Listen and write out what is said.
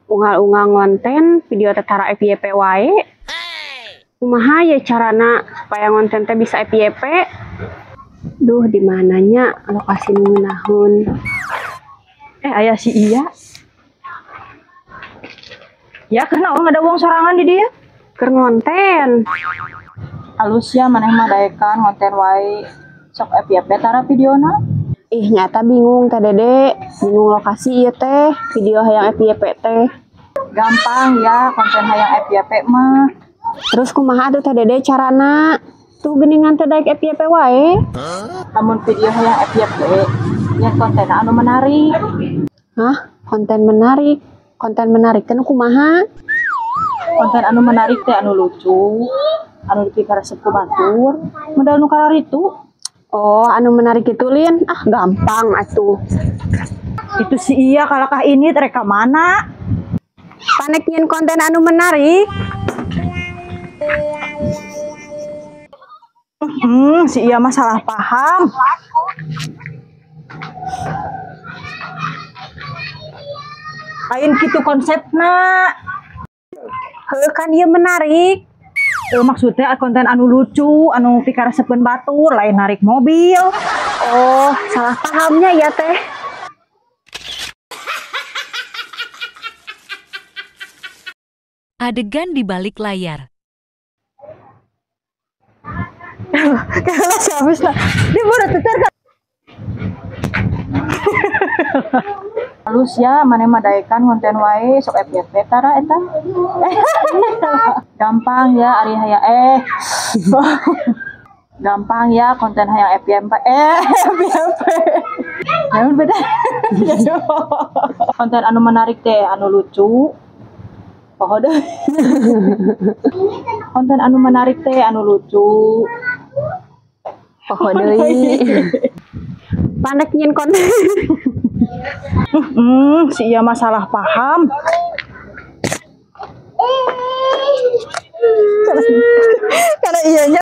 Unggal-unggal ngonten video tetara FYP wae. Kumaha ya carana supaya ngonten teh bisa FYP? Duh, di mananya lokasi nu ngeunahun. Aya si Iya. Ya kenapa nggak ada uang sorangan di dia? Keur ngonten. Alus ya maneh mah daekan ngonten wae. Sok FYP tara videona. Ih, nyata bingung Teh Dede, bingung lokasi ieu teh, video hayang FYP teh. Gampang ya konten hayang FYP mah. Terus kumaha atuh Teh Dede carana? Tuh geuningan teh daek FYP wae. Lamun video hayang FYP, nya konten anu menarik. Hah? Konten menarik? Konten menarik teh nu kumaha? Konten anu menarik teh anu lucu, anu dipikaresep ku batur, modal nu kararitu. Oh, anu menarik itu Lin. Ah, gampang atuh. Itu si Iya kalakah ini rek ka mana? Panek nyeun konten anu menarik. Si Iya mah salah paham. Lain kitu konsepna. Heuh kan ieu menarik. Maksudnya konten anu lucu, anu pikaresepeun batur, lain narik mobil. Oh, salah pahamnya ya teh. Adegan di balik layar. Kalau habis lah, dia baru tetar kan. Halus ya, maneh mah daekan konten wae sok FYP tara eta. Gampang ya ari hayang Gampang ya konten hayang FYP FYP. Naon beda? Konten anu menarik teh anu lucu. Poho deui. Konten anu menarik teh anu lucu. Poho deui. Panek nyeun konten. Si Iya mah salah paham. Karena iyanya